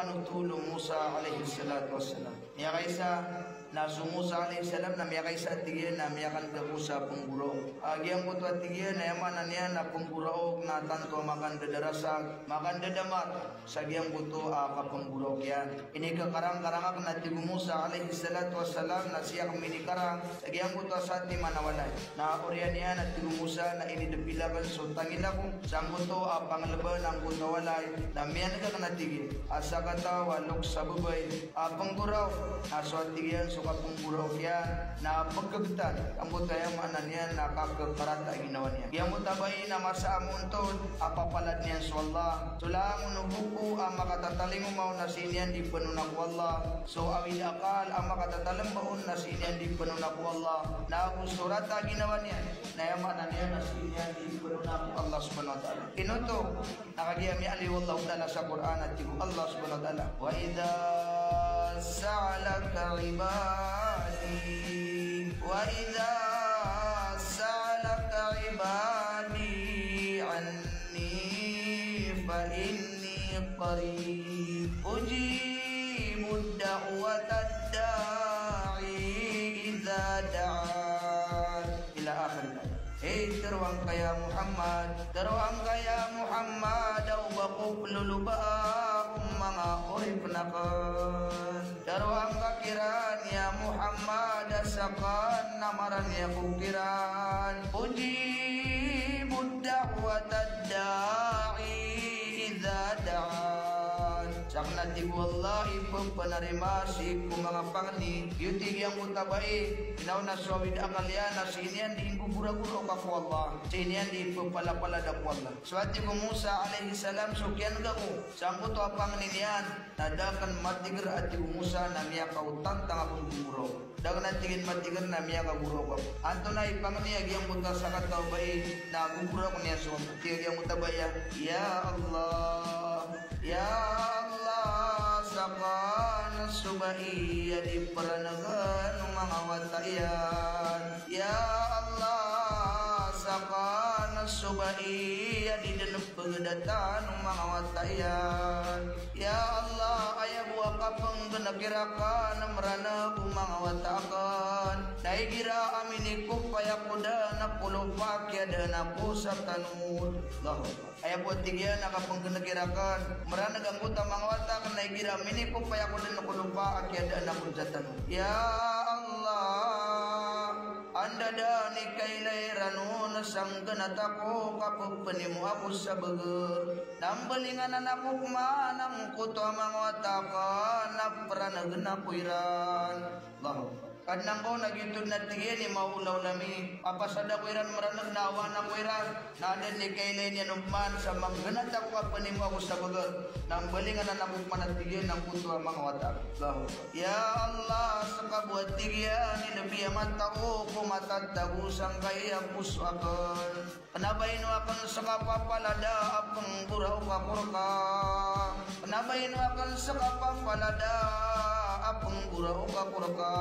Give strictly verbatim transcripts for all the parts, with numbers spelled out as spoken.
Ano tolo o Musa alayhis salatu wassalam. Miyakaisa, na so Musa alayhis salam na miyakaisa, tig iyan, na miyakandakl sa pnggoraok. A giyangkoto a tig iyan na aya maana niyan na pnggoraok na tanto a makandadarasag, makandadamar sa giyangkoto a kapnggoraok iyan. Inikarangkarang akn, a tig o Musa alayhis salatu wassalam, na sii akn minikarang sa giyangkoto a satiman a walay. Na oriyan iyan, a tig o Musa, na inidpil akn so tangila ko sangkoto a panglban angkoto a walay, na miyaneg akn, a tig iyan, a sakataw a loks a babay a pnggoraok, na so, a tig iyan, so kapnggoraok iyan na pkbtan angkoto, aya maana niyan na kakkarata a ginawa niyan. Giyangkoto a bai na masa a moontod a papalad niyan so Allah. So langon o boko a makatatalingoma on na sii niyan di pnona ko Allah. So awid a akal a makatatalmba on na sii niyan di pnona ko Allah. Na ago so rata a ginawa niyan na aya maana niyan na sii niyan di pnona ko Allah subhanahu wa ta'ala. Ino oto? Na kagiya miyaaloy o Allahu ta'ala sa Qur'an, a tig o Allah subhanahu wa ta'ala: "Wa idha sa'alaka ibadi, wa idha sa'alaka ibadi anni fa inni qarib, ujibu da'watad da'i idha da'an." Ila akhir ayat. Hey, tharoa ngka ya Muhammad, tharoa ngka ya Muhammad, a oba ko plolobaa o manga oripn akn. Tharoa ngka kiran ya Muhammad a sakn na marani ako kiran. Ujibu da'watad da'i idha da'an. Sakn, a tig o Allah, i pphanarima sii ko manga pangni. Giyoto i giyangkoto a bai, inaw na so awid a akal iyan na sii niyan di nggogoragoraoka ko Allah, sii niyan di pphalapalada ko Allah. So, a tig o Musa alayhis salam, so kiyanega ko sangkoto a pangni niyan na da akn matiger, a tig o Musa, na miyakaotantang akn ko goraok. Da akn, a tig iyan, matiger na miyakagoraok ako. Antonaa i pangni a giyangkoto a sakataw a bai na gogoraok niyan so Allah? Tig a giyangkoto a bai a, ya Allah, ya Allah, sakn so bai a di pranegen o manga wata iyan. Ya Allah, sakn so bai a di dn pgdatan o manga wata iyan. Ya Allah, aya bo a kapnggnki rakn a mraneg o manga wata akn na igira a minikopay ako dn ko lopa a kiyadaan ako sa tanod. Allahu Akbar. Aya bo, tig iyan, a kapnggnki rakn a mraneg angkoto a manga wata akn na igira a minikopay ako dn ko lopa a kiyadaan ako sa tanod. Ya Allah, anda dn i kailay ran on sa nggnat ako ka pphanimo ako sa bagr. Na mbalingan ako pman angkoto a manga wata akn na pranegen ako iran. Allahu Akbar. Kadnan ko, na giyoto dn, a tig iyan, i maolaola mi. Papasad ako iran mraneg na awaan ako iran. Na adn i kailay niyan on pman sa manggnat ako ka phanimo ako sa bagr. Na mbalingan ako pman, a tig iyan, angkoto a manga wata. Allahu Akbar. Ya Allah, ska bo, a tig iyan, i lbi a matao ko matatago sangkaya poso akn. Kna ba ino akn ska papalada a pnggoraok ako rka. Kna ba ino akn ska papalada a pnggoraok ako rka.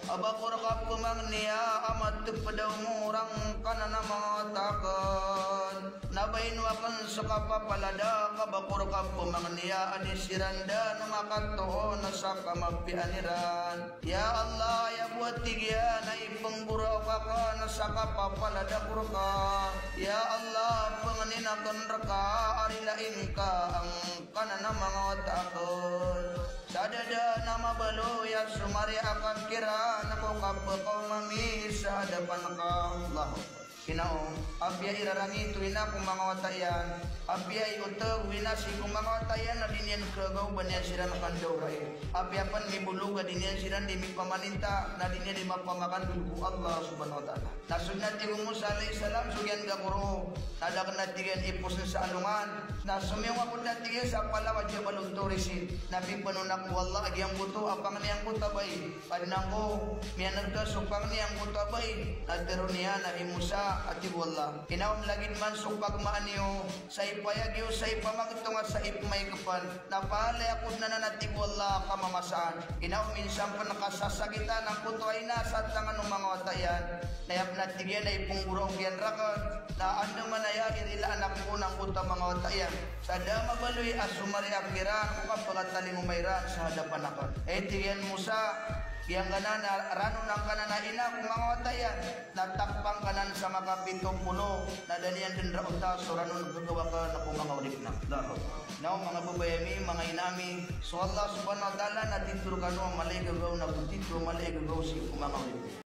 A ba ko rka pmangniya a matpd a omor angkanan a manga wata akn. Kna ba ino akn ska papalada ka ba ko rka pmangniya a di siran dn makatoon sa kamapiyaan iran. Ya Allah, aya bo, a tig iyan, a ipnggoraok akn sa kapapalada ko rka. Ya Allah, pangnin akn rka a rilai ngka angkanan a manga wata akn. Sa da dn a mabaloy a somariya akn kiran ko kapkaoma mi sa adapan ka. Allahu Akbar. Kna o, apiya i rarangit o ina ko manga wata iyan, apiya i otg o ina sii ko manga wata iyan na di niyan kagaw ba niyan siran kandaorai. Apiya pn mibolog a di niyan siran di mipamaninta, na di niyan di mapamakan ko Allah subhanahu wa ta'ala. Na so dn, a tig o Musa alayhis salam, so kiyanega ko roo, na da akn, a tig iyan, ipos sa alongan. Na somiyong ako dn, a tig iyan, sa palaw a Jabal Tur Sin. Na piphanon ako o Allah a giyangkoto a pangni angkoto a bai. Kadnan ko, miyaneg ka so pangni angkoto a bai. Na tharoon iyan a, hay Musa, a tig o Allah. Ina o lagid man so pagmaan iyo sa ipayag iyo sa ipamagtonga sa ipmaikpan, na palaya ko dn anan a tig o Allah a kamamasaan. Ina o minsan pn kasasakitan angkoto a ina sa tangan o manga wata iyan. Na aya pn a tig iyan a ipnggoraok iyan rakn, na andamanaya i rilaan ako angkoto a manga wata iyan. Sa da a mabaloy a somariya kiran ko kapakatalingoma iran sa hadapan akn. Aya tig iyan, Musa, giyangkanan a ranon angkanan a ina ko manga wata iyan, na takpa ngkanan sa makapito polo, na da niyan dn raota so ranon gagaw akn ko manga oripn akn. Allahu Akbar. Na o manga babay ami, manga ina ami, so Allah Subhanahu wa Ta'ala na titho rkano a mala i gagaw, na go titho a mala i gagaw sii ko manga oripn.